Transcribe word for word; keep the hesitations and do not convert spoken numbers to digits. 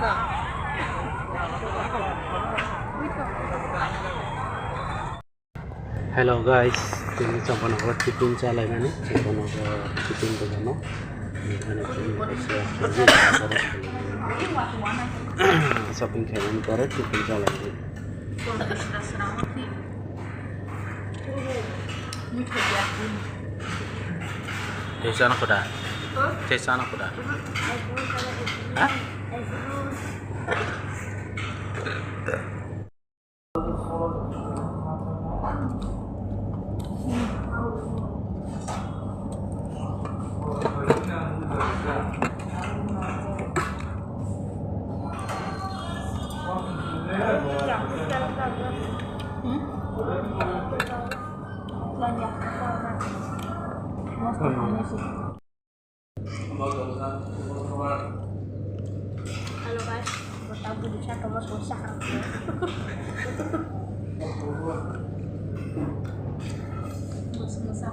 Hello guys, tini chapano tiffin chalaimani, chapano tiffin dogano. Shopping khaimani pore tiffin chalaimani. Tei chana khoda. Tei chana khoda. Ha? Hello guys, bertamu di channel Mas Musa. Mas Musa.